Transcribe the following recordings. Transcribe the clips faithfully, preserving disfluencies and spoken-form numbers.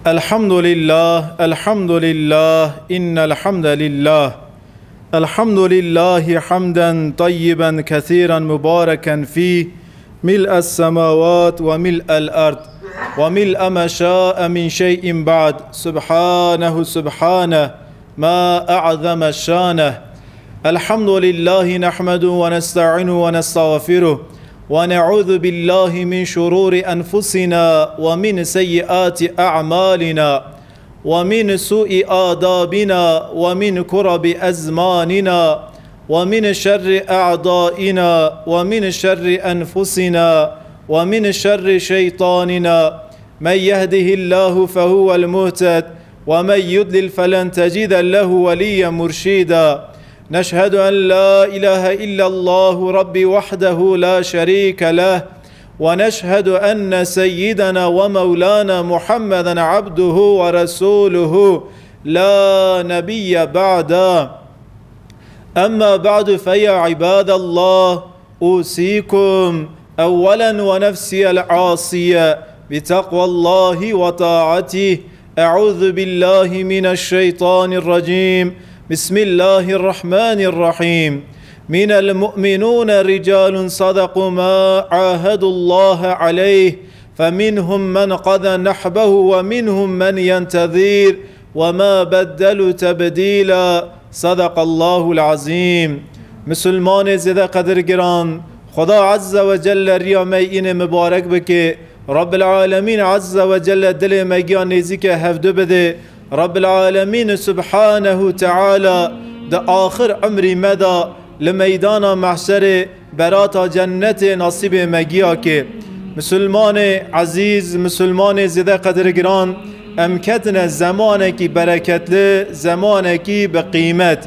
الحمد لله، الحمد لله، إن الحمد لله. الحمد لله حمدا طيبا كثيرا مباركا فيه، ملء السماوات وملء الأرض، وملء ما شاء من شيء بعد. سبحانه، سبحانه، ما أعظم شانه. الحمد لله نحمده ونستعينه ونستغفره، ونعوذ بالله من شرور أنفسنا ومن سيئات أعمالنا، ومن سوء آدابنا، ومن كرب أزماننا، ومن شر أعدائنا، ومن شر أنفسنا، ومن شر شيطاننا. من يهده الله فهو المهتد، ومن يضلل فلن تجد له وليا مرشدا. نشهد أن لا إله إلا الله رب وحده لا شريك له، ونشهد أن سيدنا ومولانا محمدا عبده ورسوله لا نبي بعده. أما بعد، فيا عباد الله، أوصيكم أولا ونفسي العاصية بتقوى الله وطاعته. أعوذ بالله من الشيطان الرجيم. بسم الله الرحمن الرحيم. من المؤمنون رجال صدقوا ما عاهدوا الله عليه، فمنهم من قضى نحبه ومنهم من ينتظر وما بدلوا تبديلا. صدق الله العظيم. Misilmanê zêde qedirgiran, Xuda Azze ve Celle riya me yînê mibarek bike. Rabbil Alemîn Azze ve Celle dilê me giya nêzîke hevdu bide. Rabbil Alemîn Subhanehu Teala di axir umrî me de li meydana mehşerê berata cennetê nasîbê me giya ke. Misilmanê ezîz, misilmanê zêde qedirgiran, em ketine zemanekî bereketli, zemanekî bi qîmet.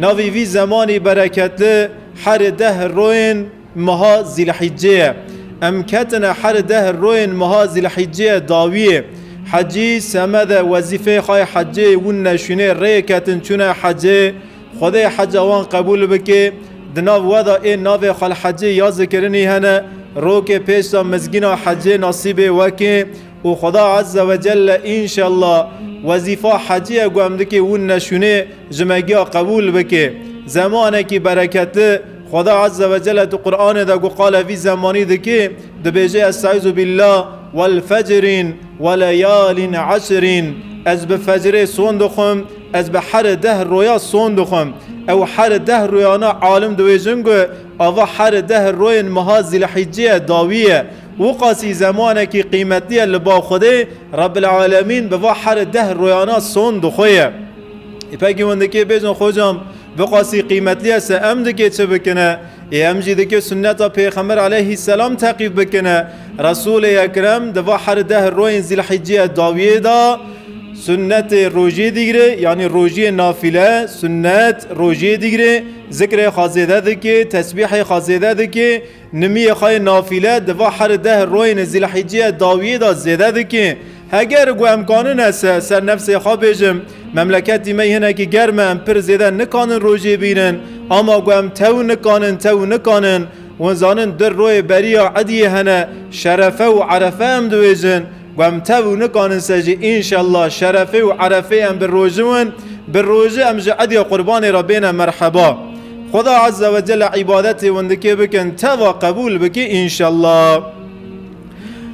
Navî vî zemanî bereketli her deh royên meha Zîlhîccê ye. Em ketine her deh royên meha Zîlhîccê ye dawiyê. Hecî semede wezîfeyê xwe yê hecê wûn neşûnê rê ketin çûne hecê. Xwedê heca wan qebûl bike. Di nav we de ê navê xwe li hecê ya zikirinî hene. Rokê pêş de mizgîna hecê nasîbê we ke û Xuda Azze ve Celle înşellah wezîfa hecê ye ku em dikê wûn neşûnê ji me giya qebûl bike. Zemanekî bereketli, Xuda Azze ve Celle di Qur'anê de ku qala vî zemanî dike, dibêje, Estaizu billah, "Vel fecrin ve leyalin eşrin." Ez bi fecrê son dixwim, ez bi her deh roya son dixwim. Ew her deh royana alim dibêjin ku ava her deh royên meha Zîlhîccê ye dawî ye. Wiqasî zemanekî qîmetli ye li ba Xwedê, Rabbil Alemîn bi va her deh royana son dixwe ye. Ê pekî hûn dikê bêjin, Xocam, biqasî qîmetli ye se em dikê çi bikine? Ê em jî dikê sunneta Pêxember aleyhisselam teqîb bikine. Resûlê Ekrem di va her deh royên Zîlhîccê dawiyê de sunnetê rojê digire, yanî rojiyê nafile, sunnet rojê digire, zikrê xwe zêde dike, tesbîhê xwe zêde dike, nimiyê xwe yê nafile di va her deh royên Zîlhîccê dawiyê de zêde dike. Heger ku em kanine se, ser nefsê xwe bêjim, memleketî me hinekî germ e, em pir zêde nikanin rojê bînin, ama ku em tew nikanin, tew nikanin, hûn zanin du royê beriya Ediyê hene, Şerefe û Erefe em dibêjin, ku em tev û nikanin se jî, înşellah Şerefê û Erefê em bi rojin win, bi rojî em ji Ediyê Qurbanê re bêne merheba. Xuda Azze ve Celle îbadetê win dikê bikin, teva qebûl bike înşellah.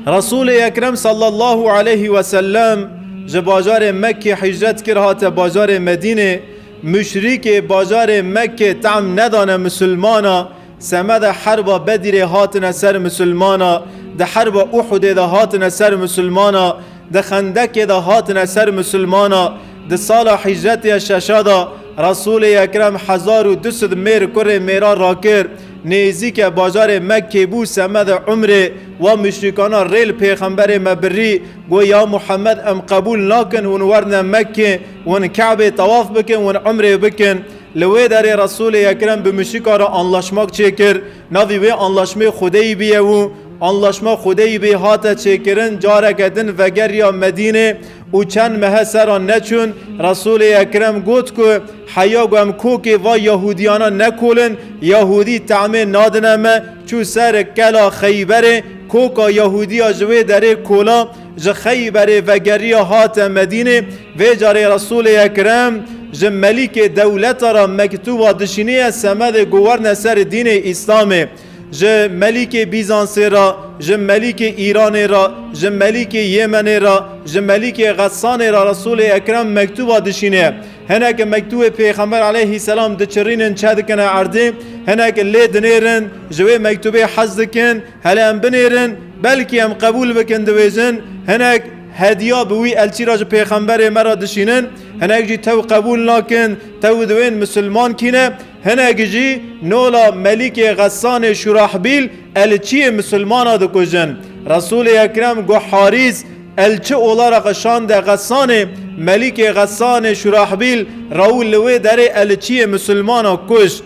Resûlê Ekrem sallallahu aleyhi ve sellem ji bajarê Mekkê hicret kir hate bajarê Medînê. Muşrîkê bajarê Mekkê tam nedane misilmana, semede herba Bedirê hatine ser misilmana, di herba Uhudê de hatine ser misilmana, di Xendekê de hatine ser misilmana, di sala hicretê şeşa de Resûlê Ekrem hezar û du sed mêr kurê mêra rakir, nêzîke bajarê Mekkê bû, semede umrê wa muşrîkana rê li Pêxemberê me birî, got, "Ya Muhammed, em qebûl nakin hûn werine Mekkê, hûn Ke'bê tewaf bikin, hûn umrê bikin." Li wê derê Resûlê Ekrem bi muşrîka re anlaşmak çêkir. Navî wê anlaşmê Xwedeyî bîye û anlaşma Xwedeyî bî hate çêkirin. Careke din vegeriya Medînê û çend mehe sera neçûn. Resûlê Ekrem got ku heya ku em kokê va Yahûdiyana nekolin, Yahûdî temê nadine me. Çû ser kela Xeyberê, koka Yahûdiya ji wê derê kola. Ji Xeyberê vegeriya hate Medînê, vê carê Resûlê Ekrem ji Melîkê dewleta re mektuba dişîniye semedê ku werne ser dînê Îslamê. Ji Melîkê Bîzansê re, ji Melîkê Îranê re, ji Melîkê Yemenê re, ji Melîkê Xesanê re Resûlê Ekrem mektuba dişîne. Hinek mektubê Pêxember aleyhisselam diçirînin, çe dikine erdê, hinek lê dinêrin, ji wê mektubê hez dikin, hele em binêrin, belkî em qebûl bikin, dibêjin, hinek hediya bi wî elçî re ji Pêxemberê me re dişînin, hinek jî tew qebûl nakin, tew diwên misilman kîne, hinek jî nola Melîkê Xesanê Şurahbîl elçiyê misilmana dikujin. Resûlê Ekrem got, Harîs elçi olarak şande Xesanê, Melîkê Xesanê Şurahbîl rew li wê derê elçiyê misilmana kuşt.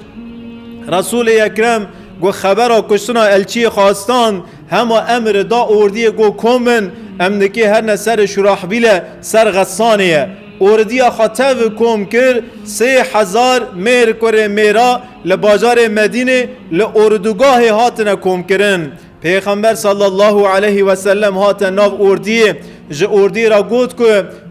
Resûlê Ekrem got, xebera kuştina elçiyê xwe stand, hema emir da ordiyê got, kom bin, em dikê herne serê Şurahbîle ser Xesanê ye. Ordiya xwe tev kom kir, sê hezar mêr kurê mêra li bajarê Medînê li ordûgahê hatine komkirin. Pêxember sallallahu aleyhi ve sellem hate nav ordiyê, ji ordiyê re got ku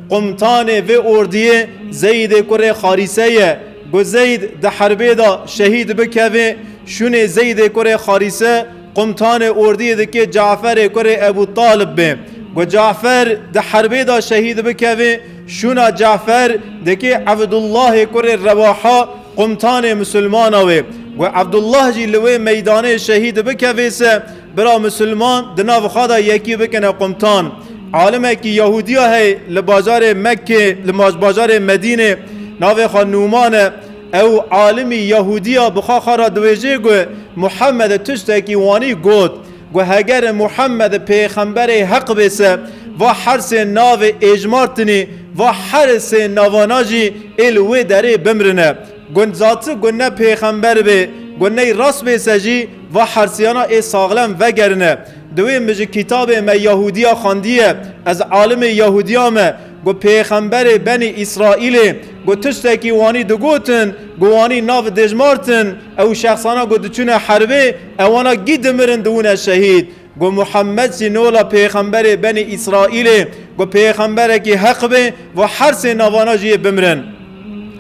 qumtanê vê ordiyê Zeydê kurê Xarîse ye. Got, Zeyd di herbê de şehîd bikeve, şûnê Zeydê kurê Xarîse qumtanê ordiyê dike Caferê kurê Ebû Talib be. Got, Cafer di herbê de şehîd bikeve, şûna Cafer dike Ebdullahê kurê Rewaha qumtanê misilmana wê. Got, Ebdullah jî li wê meydanê şehîd bikeve se, bira misilman di nav xwe de yekî bikine qumtan. Alimekî Yahûdiya hey li bajarê Mekkê, li maj-, bajarê Medînê, navê xwe Nûman e. Ew alimî Yahûdiya bi xwe xwe re diwêjê got, Muhammed tiştekî wanî got. Got, heger Muhammed pêxemberê heq bê se, va her sê navê êjmartinî, va her sê navana jî ê li wê derê bimrine. Got, zati got ne pêxember bê, got ney rast bê se jî, va hersiyana ê saxlem vegerine. Di wê min ji kitabê me Yahûdiya xandiye, ez alimê Yahûdiya me, got pêxemberê Benî Îsraîlê, got tiştekî wanî digotin, got wanî nav dêjmartin, ew şexsana got diçûne herbê, ewana gî dimirin diwûne şehîd. Got Muhammed jî nola pêxemberê Benî Îsraîlê, got pêxemberekî heq bê, va her sê navana jî yê bimrin.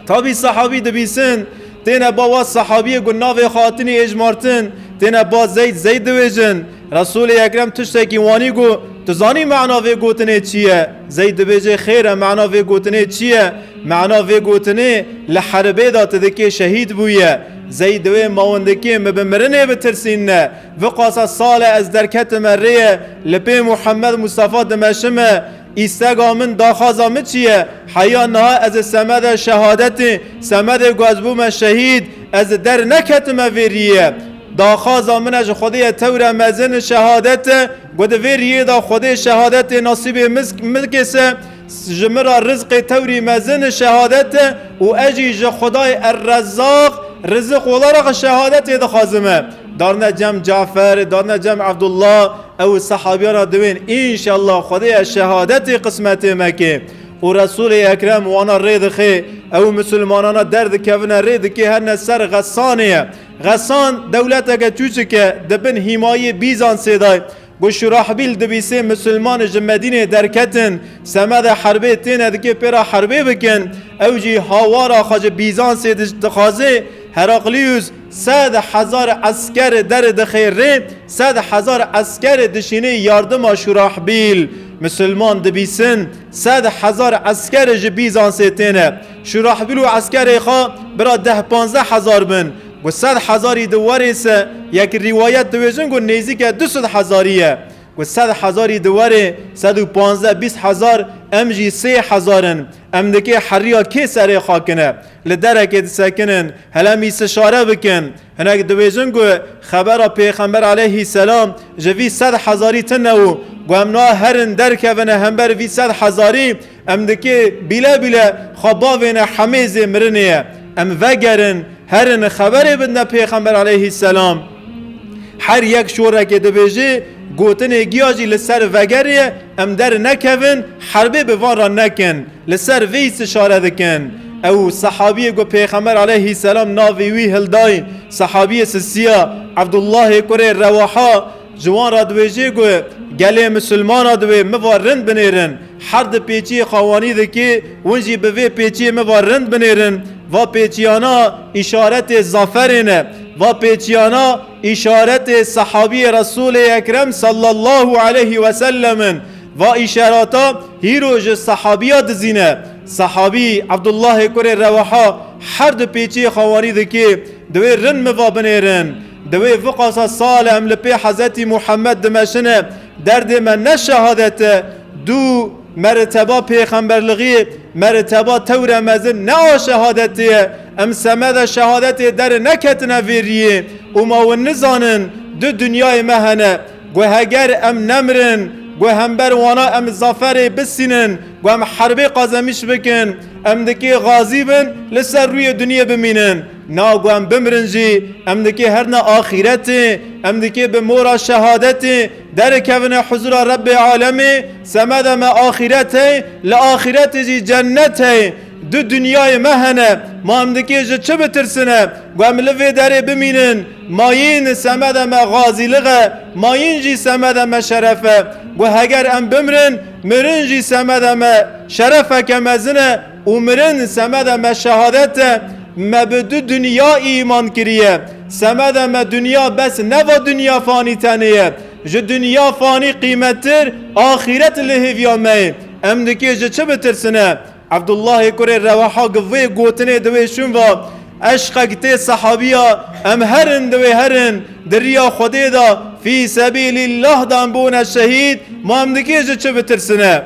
Tabî sehabî dibîsin, têne ba wa sehabiyê got navê xwe hatinî êjmartin, têne ba Zeyd, Zeyd diwêjin. Resûlê Ekrem tiştekî wanî got, tu zanî mena vê gotinê çi ye? Zeyd dibêje, xêr e, mena vê gotinê çi ye? Mena vê gotinê li herbê de tu dikê şehîd bûye. Zeyd diwê mawindikê min bi mirinê bitirsînne. Viqasa sal e ez derketime rêye, li pê Muhammed Mustafa dimeşime. Îstega min, daxwaza min çi ye? Heya niha ez ê semedê şehadetê, semedê ku ez bûme şehîd, ez der neketime vê riyê. Daxwaza min e ji Xwedê ye tewre mezin şehadet e, ku di vê riyê de Xwedê şehadetê nasîbê min, min kese, ji min re rizqê tewrî mezin şehadet e û ez jî ji Xwedayê Er-Rezzaq riziq olarak şehadetê dixwazime. Darne cem Cafer, darne cem Ebdullah, ew sehabiyana diwên, înşallah Xwedê ye şehadetê qismetê me kê. Û Resûlê Ekrem wana rê dixe, ew misilmanana derdikevine rê dikê herne ser Xesanê ye. Xesan dewleteke çûçik e, di bin hîmayê Bîzansê de. Got Şurahbîl dibîsê misilman ji Medînê derketin, semedê herbê têne dikê pê re herbê bikin. Ew jî hawara xwe ji Bîzansê di-, dixwaze, Heraklîus sed hezar esker der dixê rê, sed hezar esker dişînê yardima Şurahbîl. Misilman dibîsin, sed hezar esker ji Bîzansê têne. Şurahbîl û eskerê xwe bira deh panzdeh hezar bin. Got sed hezarî di werê se, yek rîwayet dibêjin got nêzîke du sed hezarî ye. Got sed hezarî di werê, sed û panzdeh, bîst hezar, em jî sê hezar in. Em dikê heriya kê serê xwe kine? Li derekê disekinin, hele em îstişare bikin. Hinek dibêjin ku xebera Pêxember aleyhisselam ji vî sed hezarî tune û ku em niha herin derkevine hember vî sed hezarî, em dikê bîle bîle xwe bavêne hemê zê mirinê ye. Em vegerin, herin xeberê bidne Pêxember aleyhisselam. Her yek şorekê dibêje, gotinê giya jî li ser vegerê ye, em der nekevin, herbê bi van re nekin. Li ser vê îstişare dikin. Ew sehabiyê ku Pêxember aleyhisselam navê wî hildayî, sehabiyê sisiya, Ebdullahê kurê Rewaha, Ji wan re dibêjê ku gelê misilmana divê miva rind binêrin. Her di pêçiyê xwe wanî dikê, hûn jî bi vê pêçiyê miva rind binêrin. Va pêçiyana îşaretê zaferê ne. Va pêçiyana îşaretê sehabiyê Resûlê Ekrem sallallahu aleyhi ve sellem in. Va îşarata hîro ji sehabiya dizîne. Sehabî Abdullahê kurê Rewaha her di pêçiyê xwe wanî dikê. Divê rind miva binêrin. Divê viqasa sal em li pê Hezretî Muhammed dimeşine. Derdê me ne şehadet e. Du meriteba pêxemberlixiyê, meriteba tewre mezin ne a şehadetê ye. Em semeda şehadetê derneketine vê riyê. Û ma hûn nizanin, du dinyayê me hene. Gu heger em nemirin, gu hember wana em zaferê bisînin, gu em herbê qazemîş bikin, em dikê xazî bin, li ser rûyê duniyê bimînin. Na gu em bimirin jî, em dikê herine axîretê, em dikê bi mora şehadetê derikevine huzura Rebbê alemê, semeda me axîret hey, li axîretê jî cennet hey. Du dinyayê me hene, ma em dikê ji çi bitirsine? Gu em li vê derê bimînin, mayîn semeda me xazîlix e, mayîn jî semeda me şeref e. Gu heger em bimrin, mirin jî semeda me şerefeke mezin e û mirin semeda me şehadet e. Me bi du dinya îman kiriye. Semeda me dinya bes neva dinya fanî tenê ye. Ji dinya fanî qîmettir, axîret li hêviya me ye. Em dikê ji çi bitirsine? Abdullahê kurê Rewaha gi vê gotinê divê şûn va, eşqek tê sehabiya, em herin divê herin, di riya Xwedê de, fî sebîlîllah de em bûne şehîd, ma em dikê ji çi bitirsine?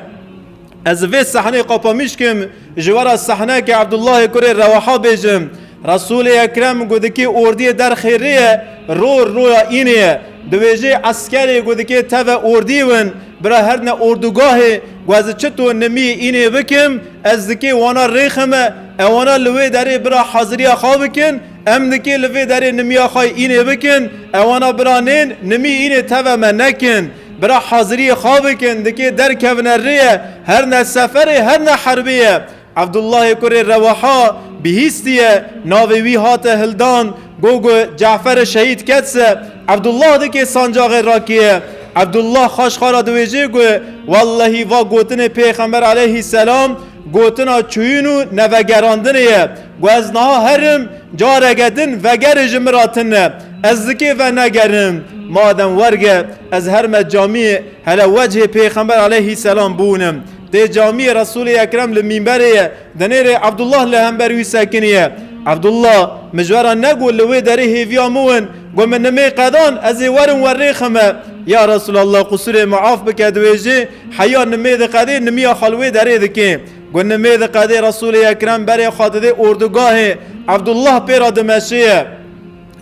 Ez vê sehnê qapamîş kim, ji we re sehneke Abdullahê kurê Rewaha bêjim. Resûlê Ekrem gu dikê ordiyê derxêrê ye, ro roya înê ye. Divêjê eskerê gu dikê teve ordî win, bira herne ordugahê, gu ez çito nimî înê bikim, ez dikê wana rêxime, ewana li wê derê bira haziriya xwe bikin, em dikê li vê derê nimiya xwe înê bikin, ewana bira nên nimî înê teve me nekin. Bira haziriyê xwe bikin, dikê derkevine rê ye, herne seferê, herne herbê ye. Abdullahê kurê Rewaha bihîstiye, navê wî hate hildan, go gu Cafer şehîd ket se, Abdullah dikê sancaxê rakiye. Abdullah xaş xara diwêjê gu, wellehî va gotinê Pêxember aleyhisselam gotina çûyîn û nevegerandinê ye. Gu ez niha herim, careke din vegerê ji min re tune. Ez dikê venegerim. Madem werge, ez herme camiyê hele wechê Pêxember aleyhisselam bûnim. Tê camiyê Resûlê Ekrem li mînberê ye. Dinêrê Abdullah li hember wî sekiniye. Abdullah, min ji we re negot li wê derê hêviya min win. Got min nimê qedan, ez ê werim we rêxime. Ya Resûlallah, qusûrê min af bike, diwêjê, heya nimê diqedê, nimiya xwe li wê derê dikê. Got nimê diqedê, Resûlê Ekrem berê xwe didê ordugahê. Abdullah pê re dimeşê ye.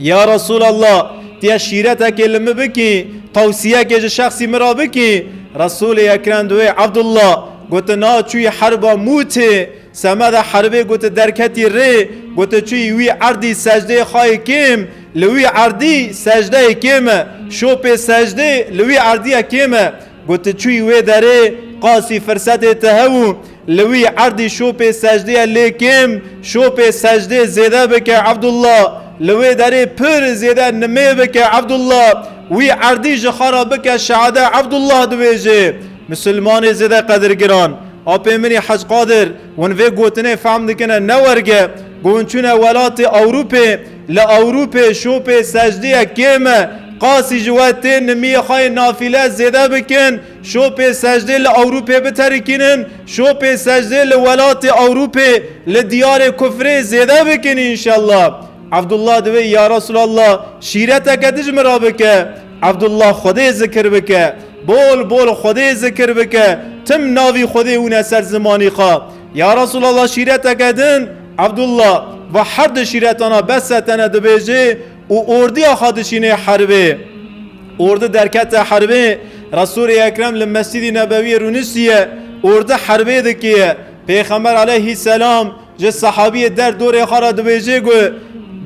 Ya Resûlallah, tiye şîretekê li min bikî, tewsiyekê ji şexsî min re bikî. Resûlê Ekrem diwê Abdullah, gotina çûyî herba Mûtê, semeda herbê goti derketî rê, goti çûyî wî erdî secdeyê xayê kêm, li wî erdî secdeyê kêm e, şopê secdê li wî erdiye kêm e. Goti çûyî wê derê qasî firsetê te hebû, li wî erdî şopê secdê ye lê kêm, şopê secdê zêde bike Abdullah, li wê derê pir zêde nimê bike Abdullah, wî erdî ji xwe re bike şehade Abdullah dibêjê. Misilmanê zêde qedirgiran, apê min î Hec Qadir, hûn vê gotinê fehm dikine ne werge, ku hûn çûne welatê Ewrûpê, li Ewrûpê şopê secdê ye kêm e, qasî ji we tê nimiyê xwe yê nafîle zêde bikin, şopê secdê li Ewrûpê biterikînin, şopê secdê li welatê Ewrûpê, li diyarê kufrê zêde bikin înşellah. Abdullah divê, ya Resûlallah, şîreteke dij min re bike. Abdullah Xwedê zikir bike. Bol bol Xwedê zikir bike. Tim navî Xwedê wîne ser zimanî xwe. Ya Resûlallah, şîreteke din. Abdullah va her di şîretana bes e, te ne dibêjê û ordiya xwe dişînê herbê. Ordi derkete herbê. Resûlê Ekrem li Mescîdî Nebewiyê rûniştiye. Ordi herbê dikiye. Pêxember aleyhisselam ji sehabiyê der dorê xwe re dibêjê ku,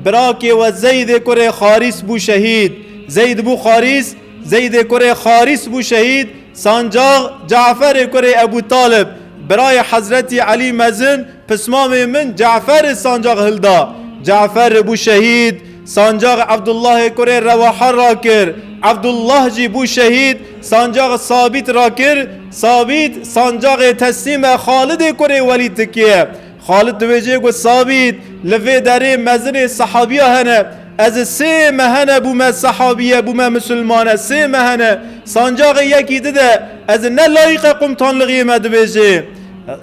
birakê we Zeydê kurê Xarîs bû şehîd. Zeyd bû Xarîs, Zeydê kurê Xarîs bû şehîd. Sancax Caferê kurê Ebû Talib, birayê Hezretî Elî Mezin, pismamê min Cafer sancax hilda. Cafer bû şehîd, Sancaxê Ebdullahê kurê Rewaha rakir. Ebdullah jî bû şehîd, sancaxê Sabît rakir. Sabît sancaxê teslîme Xalidê kurê Welîd dikiye. Xalid dibêje ku Sabît, li vê derê mezinê sehabiya hene. Ez ê sê meh hene bûme sehabiye, bûme misilmane, sê meh hene. Sancaxê yekî dide, ez ne layîqe qumtanlixiyê me, dibêje.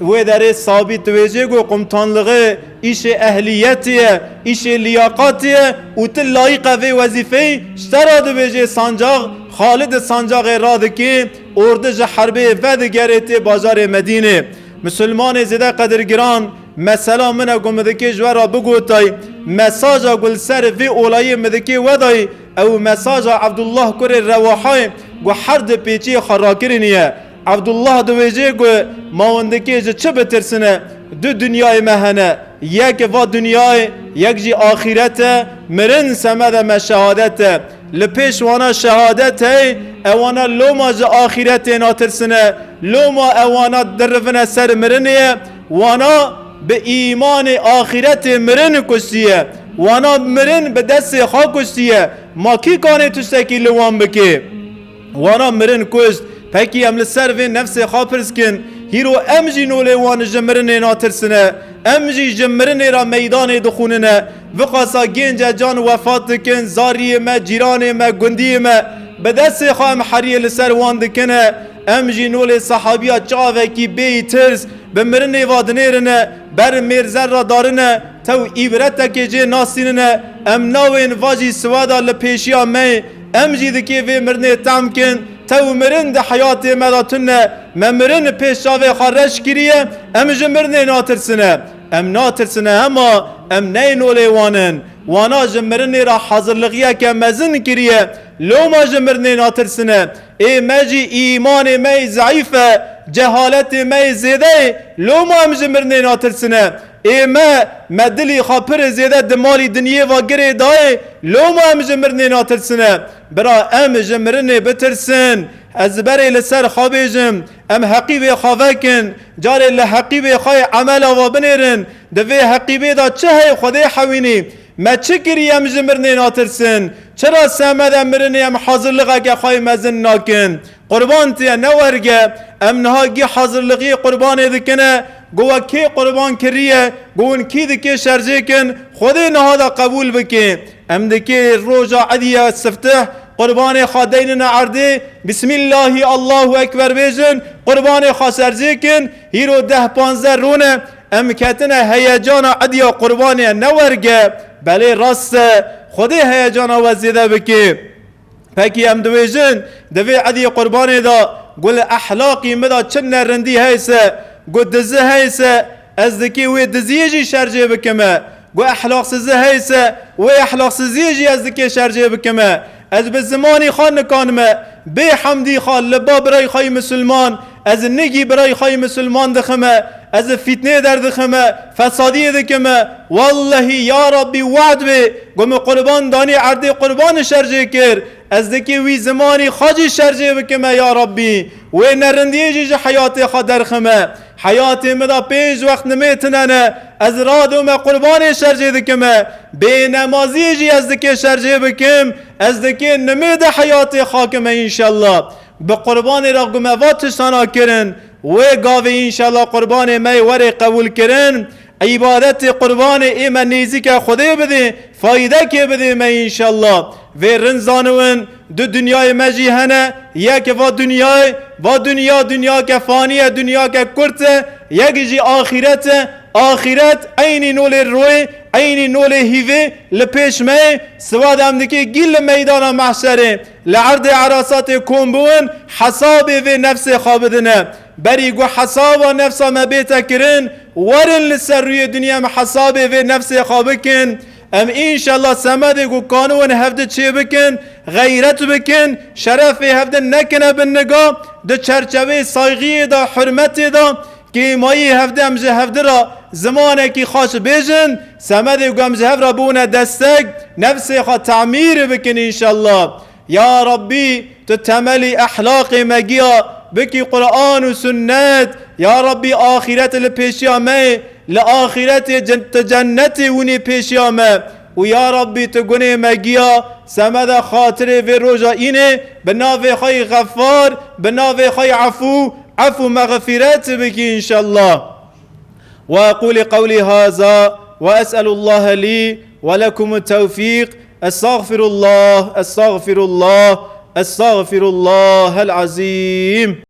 Wê derê Sabît dibêje ku qumtanlixê îşê ehliyetê ye, îşê liyaqatê ye û tu layîqe vê wezîfeyê. Ji te re dibêje sancax, Xalid sancaxê radikê, ordu ji herbê vedigerê tê bajarê Medînê. Misilmanê zêde qedirgiran, mesela min e ku min dikê ji we re bigotay, mesaja ku li ser vê olayê min dikê wedayî, ew mesaja Ebdullah kurê Rewahayê ku her di pêçiyê xwe rakirîniye. Ebdullah dibêje ku ma hûn dikê ji çi bitirsine? Du dinyayê me hene. Yek va dinyayê, yek jî axîret e. Mirin semede me şehadet e. Li pêş wana şehadet hey, ewana loma ji axîretê natirsine. Loma ewana dirivine ser mirinê ye. Wana bi îmanê axîretê mirin kuştiye. Wana mirin bi destê xwe kuştiye. Ma kî kanê tiştekî li wan bike? Wana mirin kuşt. Pekî em li ser vê nefsê xwe pirs kin. Hîro em jî nolê wan ji mirinê natirsine. Em jî ji mirinê re meydanê dixûnine. Viqasa gênce can wefat dikin, zariyê me, cîranê me, gundiyê me. Bi destê xwe em heriyê li ser wan dikine. Em jî nolê sehabiya çavekî bêyî tirs bi mirinê va dinêrine, ber mêrzer re darine, tew îbretekê jê nasînine, em nawên va jî siwada li pêşiya me ye, em jî dikê vê mirinê tehm kin, tew mirin di heyatê me de tune, me mirin pêş çavê xwe reş kiriye, em ji mirinê natirsine. Em natirsine hema em neyê nolê wan in. Wana ji mirinê re hazirlixiyeke mezin kiriye, loma ji mirinê natirsine. Ê me jî îmanê me yê zeîf e, cehaletê me yê zêde ye, loma em ji mirinê natirsine. Ê me, me dilî xwe pir zêde di malî dinyê ve girê dayê, loma em ji mirinê natirsine. Bira em ji mirinê bitirsin. Ez berê li ser xwe bêjim, em heqîbê xwe vekin, carê li heqîbê xwe yê emela ve binêrin. Di vê heqîbê de çi heye Xwedê hewînî? Me çi kirî em ji mirinê natirsin? Çira semede mirinê em hazirlixeke xwe yê mezin nakin? Qurban tiye ne werge, em niha gî hazirlixiyê qurbanê dikine, go we kê qurban kiriye, go hûn kî dikê şerjê kin, Xwedê niha de qebûl bike. Em dikê roja edîye siftih, qurbanê xwe deynine erdê, Bismillahî Allahu Ekber bêjin, qurbanê xwe şerjê kin, hîro deh panzdeh rûne, em ketine heyecana ediya qurbanê ne werge, belê rast e, Xwedê heyecana we zêde bike. Pekî em dibêjin, di vê edî qurbanê de, gu li ehlaqî min de çi nerindî heyse, gu dizi heyse, ez dikê wê diziyê jî şerjê bikime. Gu ehlaqsizi heyse, wê ehlaqsiziyê jî ez dikê şerjê bikime. Ez bi zimanî xwe nikanime, bê hemdî xwe li ba birayê xwe yê misilman, ez nigî birayê xwe yê misilman dixime, ez fîtnê derdixime, fesadiyê dikime. Wellehî ya Rabbî, wad bê, ku min qurban danî erdê qurbanê şerjê kir. Ez dikê wî zimanî xwe jî şerjê bikime ya Rabbî. Wê nerindiyê jî ji heyatê xwe derxime. Heyatê min de pênc wext nimê tine ne. Ez radome qurbanê şerjê dikime. Bê nemaziyê jî ez dikê şerjê bikim. Ez dikê nimê de heyatê xakime înşellah. Bi qurbanê re ku me va tiştana kirin, wê gavê înşellah qurbanê me yê werê qebûl kirin. Îbadetê qurbanê ê me nêzîke Xwedê bidê, faydekê bidê me înşellah. Vê rind zaniwin, du dinyayê me jî hene, yek va dinyayê, va dinya, dinyake fanî ye, dinyake kurt e, yek jî axîret e. Axîret eynî nolê royê, eynî nolê hîvê li pêş me ye. Siwad em dikê gî li meydana mehşerê, li erdê erasatê kom biwin, hesabê vê nefsê xwe bidine. Berî ku hesaba nefsa me bête kirin, werin li ser rûyê dinyê em hesabê vê nefsê xwe bikin. Em înşellah semedê ku kanûn hevdi çêbikin, xeyret bikin, şerefê hevdi nekine bin niga, di çerçeveyê saygiyê de, hurmetê de, kêmayî hevdi em ji hevdi re zimanekî xweş bêjin, semedê ku em ji hev re bûne destek, nefsê xwe temîr bikin înşellah. Ya Rabbî, tu temelî ehlaqê me giya, bikî Quran û sunnet. Ya Rabbî, axîret li pêşiya me, li axîretê cen-, tu cennetê hûnê pêşiya me. û ya Rabbî tu gunê me giya, semeda xatirê vê roja înê, bi navê xwe yî Xeffar, bi navê xwe yî Efû, efû mexfîret bikî înşallah. وأقول قولي هذا وأسأل الله لي ولكم التوفيق. أستغفر الله، أستغفر الله، أستغفر الله العظيم.